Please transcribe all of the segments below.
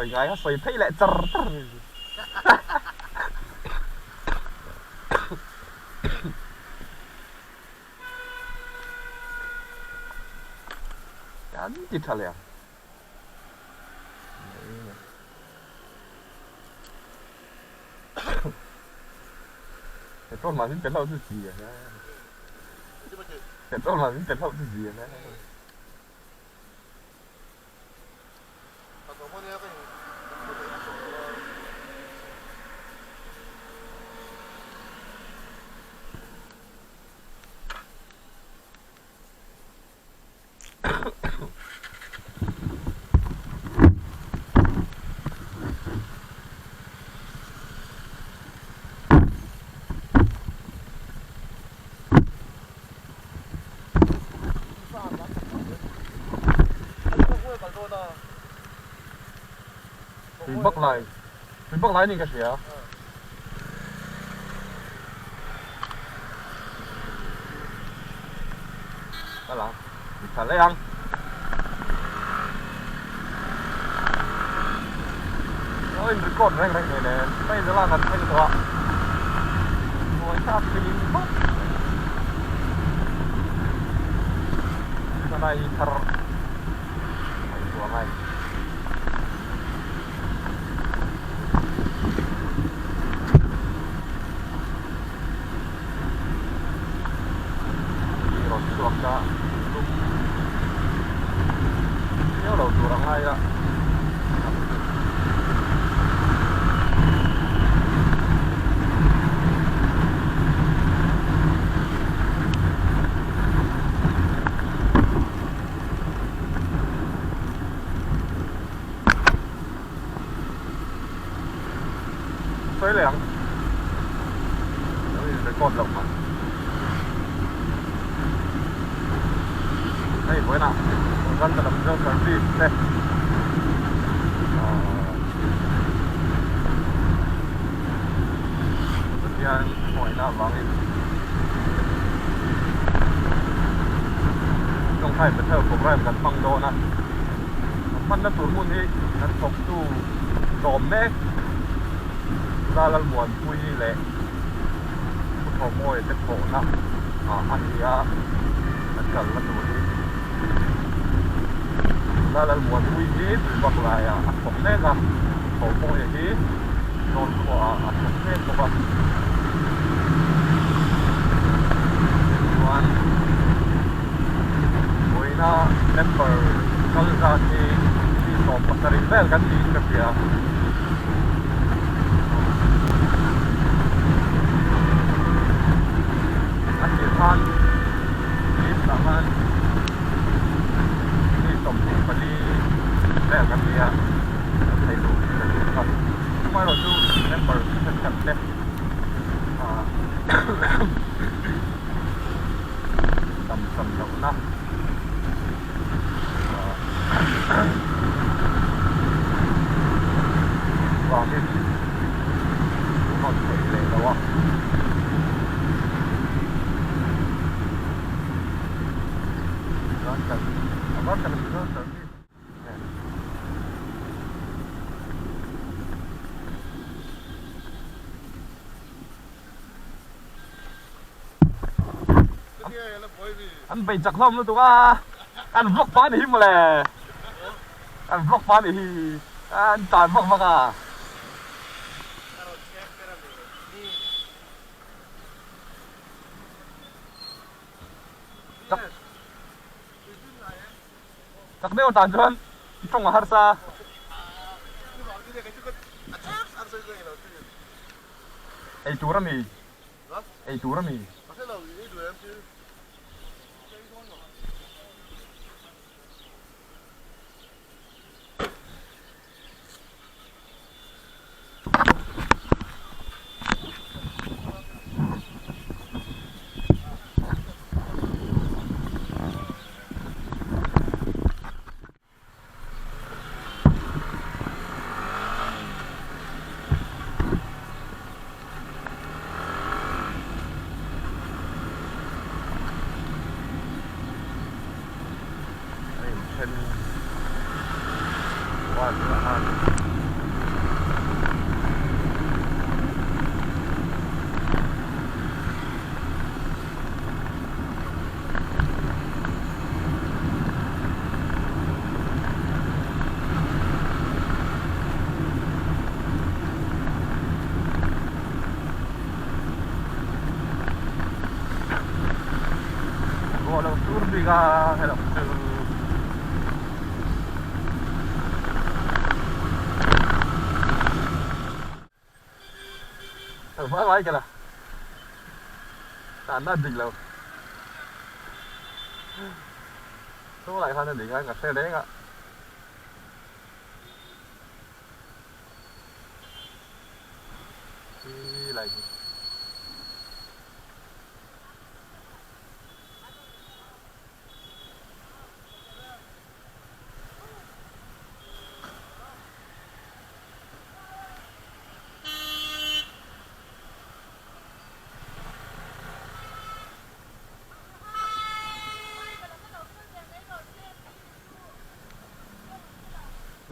Sawi ngai kha sawi phei leh char char ni. Kan ti tha leh ang. Petrol mah min pe hlauh chu chi a. Petrol mah min pe hlauh chu chi a. Tui bak lai tui bak lai niin ka hria. Kal ang i tha leh ang. Aw in record reng reng thei nen hei zela kan thleng tawh a buai thlak feeling khawp mai Sanai thar ngaihtuah ngai. Hi rawn chhuak a tum viau lo tur a ngai a. Sawi leh ang lo in record loh man hei vawiinah Uganda lam chuan service te ahh Pathian hmangaihna avangin Tawngtai Bethel program kan hmang dawn a kan hmanna tur hmun hi kan thawktu tlawm mek Lalmuanpui leh Thuthawhmawi te thawhna ah a ni a kan kalna tur hi Lalmuanpui hi Tuibak laiah a thawk mek a Thuthawhmawi hi Dawnkhua ah a thawk mek bawk a chuan vawiina member kal zat hi mi 70 vel kan niin ka hria. A tir khan list ah khan mi 24 vel kan ni a kan thei duh ka ti bawk a amaherawhchu member thenkhat te ah tam sam lohna vangin rawn theih leh lo a. Chuan kan a var tak ni chuan service nen An bei chak hlawm lutuk a, an vlog pa ni hi mawle, an vlog pa ni hi, an tan vak vak a. Chak deuh tan chuan tawng a harsa. Ei tur a mi? Ei tur a mi? bik a helam chu. Hma ngai ka la tan na dik lo chhung lai khan a dik a ka hre reng a. Khi lai hi.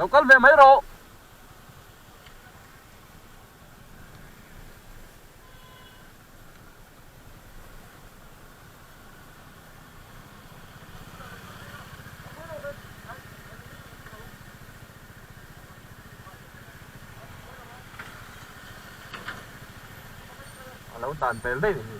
Lo kal ve mai rawh. A lo tan pel daih ni.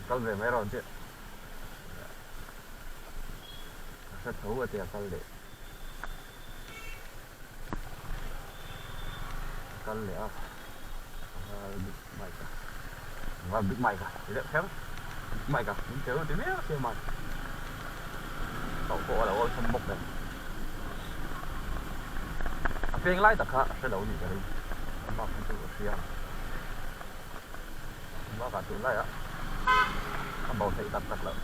Kal ve mai rawn chiah. A hre tho a tia kal leh. Kal leh a. Big Mike a. Va Big Mike a. Ti deuh kher. Big Mike a. Min keu ti viau sia mai. Tawh pawh a lo awlsam bawk nen. A peng lai tak kha a hre lo nih ka ring. Amah kha chu a hria. Bakah tunlaiah a bo theih tak tak loh.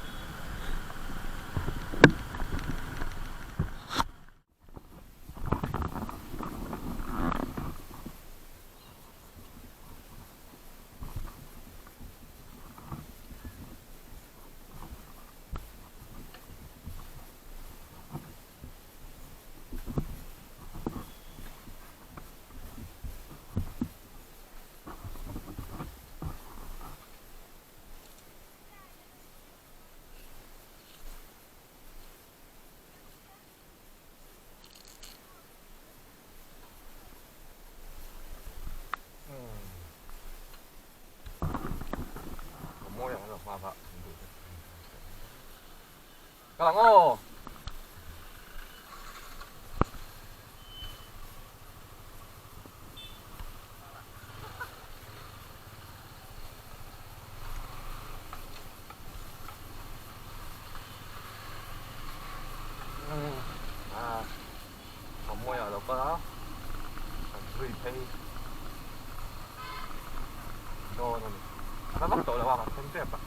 Ka lang aw. A mawi ah lo kal a kan zui phei dawn a ni a la vak tawh lo a kan thleng tep a.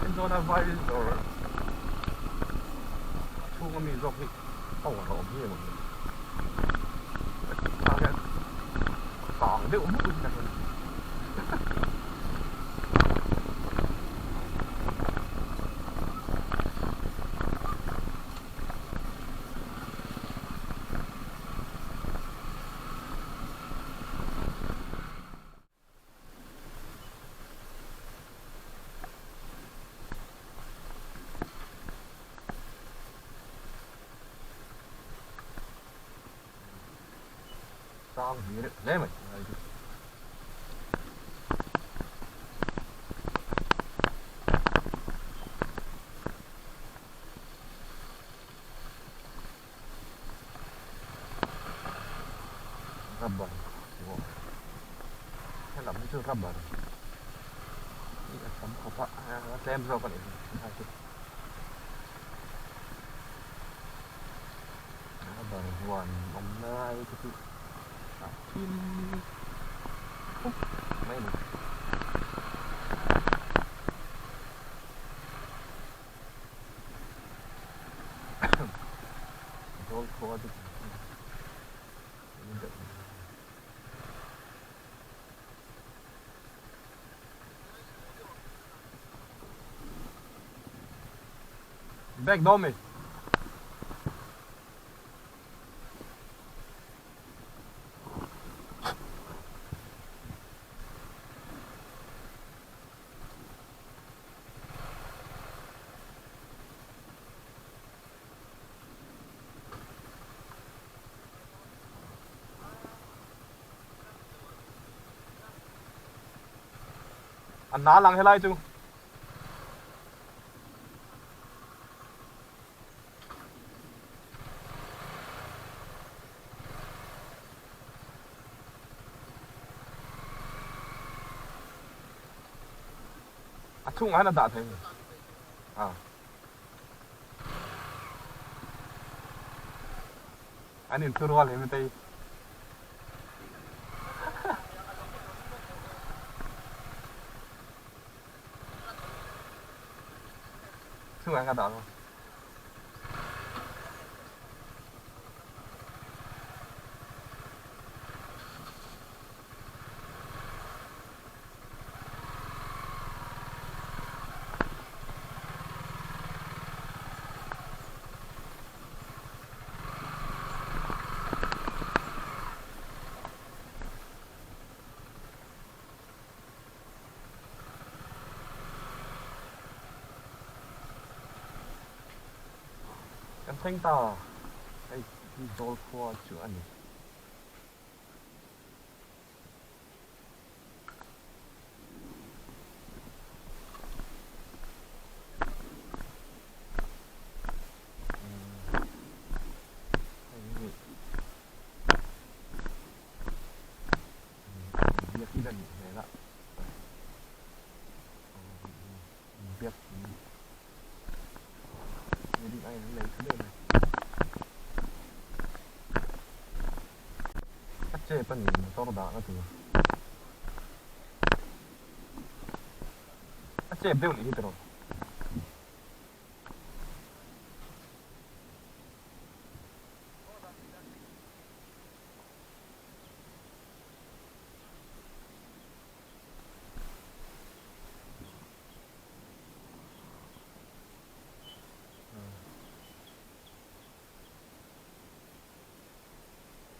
Enzawna vai dawr chhung ami zawk hi power a awm hi emaw ni tah hian a kang deuh hmuk in ka hria. Sang hmel hle mai lai chu. Rubber helam hi chu rubber hi a tam khawp a a tlem zawk a nih hi. Rubber huan awm lai te chu a thim khawp mai a ni. Zawl khua chu Back dawn mi. A nal ang helai chu. A chungah hian a dah thei a ni. Ah. An inthurual hi mitei. Chungah hian ka dah lo. Kan thleng ta, hei hi zawl khua chu a ni. Biak in a nih hmel a, biak in building a in an lei tha deuh mai. A chep a ni motor dahna tur. A chep deuh nih hi tiraw.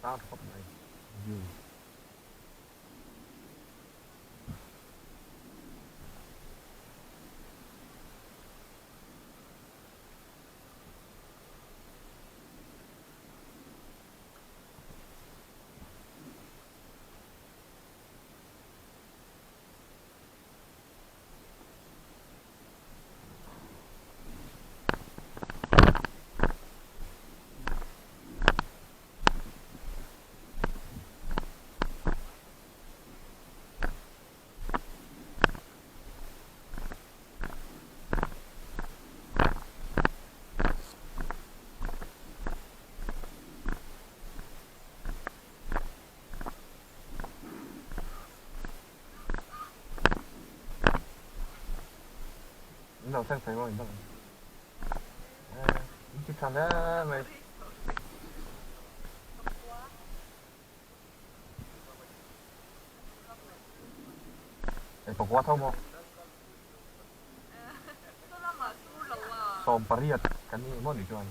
Tar khawp mai view. In lo thleng thei maw in dang in ti tha hle mai. Ei pakua tho maw? 18 kan ni maw ni chuan.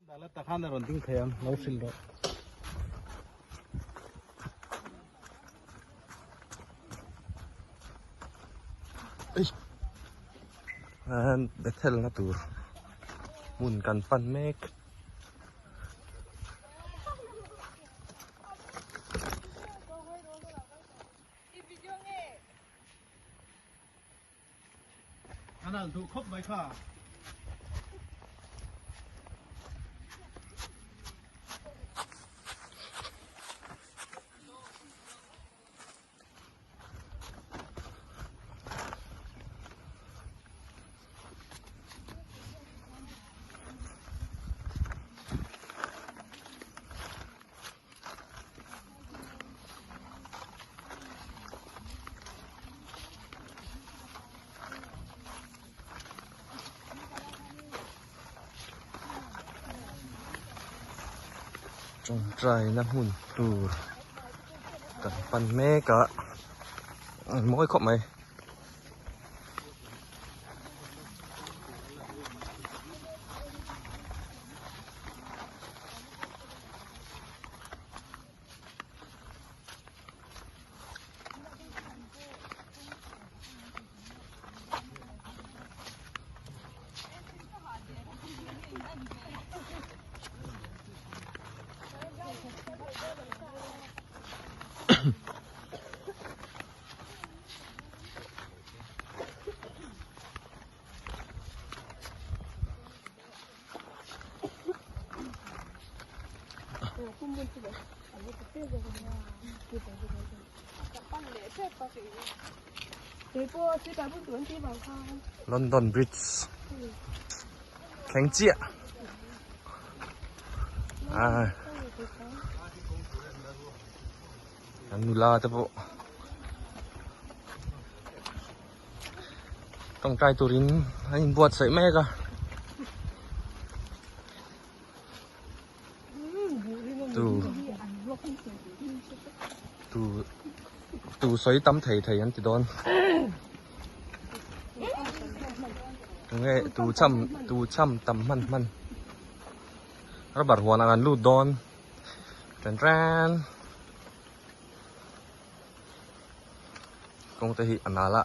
Dala takhan a rawn ding thei ang lo hrilh rawh. Bethel na tur hmun kan pan mek. A nal duh khawp mai kha. Tawngtai na hmun tur kan pan mek a mawi khawp mai. London Bridge thleng chiah ah an nula te pawh tawngtai turin an inbuatsaih mek a. Tu tu tu sawi tam thei thei an ti dawn tunge tu cham tu cham tam hman hman rubber huan ah kan lut dawn ren ren kawng te hi a nal a.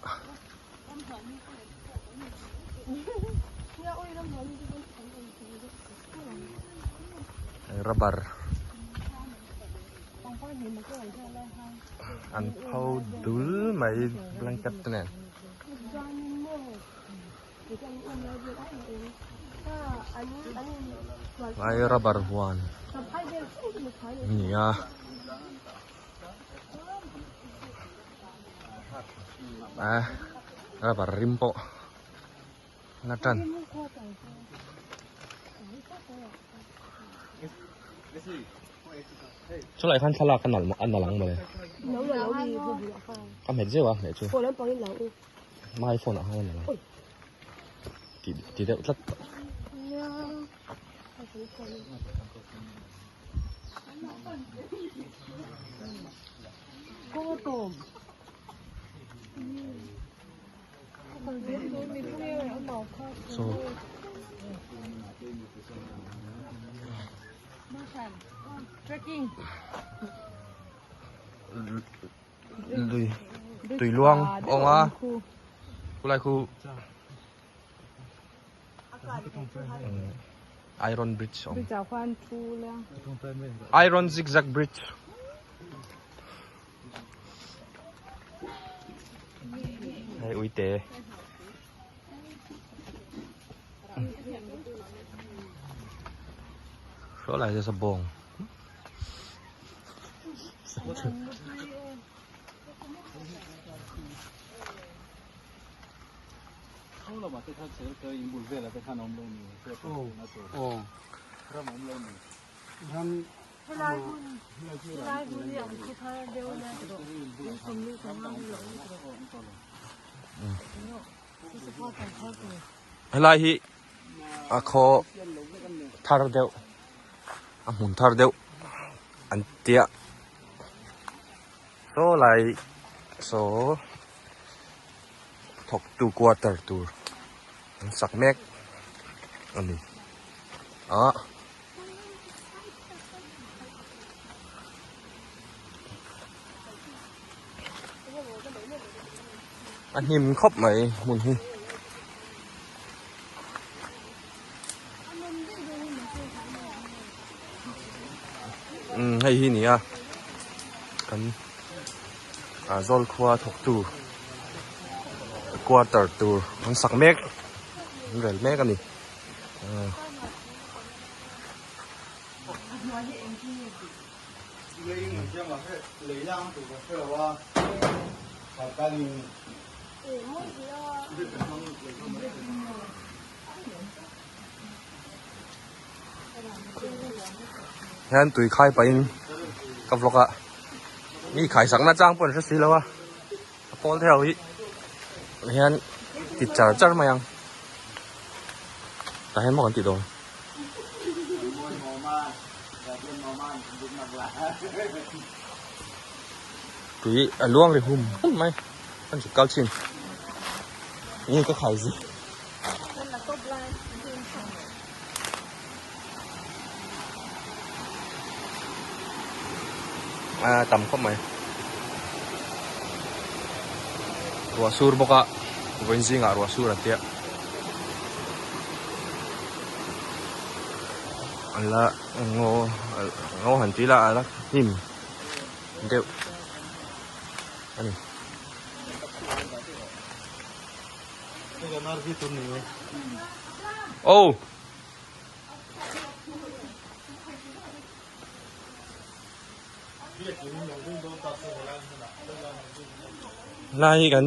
Rubber an pho dul mai blanket te nen. Lai rubber huan a ni a. A rubber rim pawh la tan. Chulai khan thlalak a nalh a nalh ang mawle. Ka hmet zeuh a hmeh chu. My phone ah khan a nalh ang. Ti ti deuh tlat. So Lui tui luang awm a khulai khu Iron bridge awm Iron zigzag bridge Hei uite. Hruai lai chu bawng. Helai hi a khaw thar deuh a hmun thar deuh an tia saw lai saw thawk tu quarter tur an sak mek a ni a. A hnim khawp mai hmun hi. Umm hei hi nia kan ah zawl khua thawk tu quarter tur an sak mek an rel mek a ni. Hian tui khai pahin ka vlog a mi khai sak na chang pawh an hre si lo a a pawl thei ho hi hian ti char char mai ang tah hian maw kan tih dawn. Tui a luang ri hum hum mai kan chhuk kal chin nge ka khai zui a tam khawp mai ruah sur bawk a vawiin zingah ruah sur an tia. An la ngaw ngaw han tih lah a la hnim deuh a ni. Oh! Lai hi kan.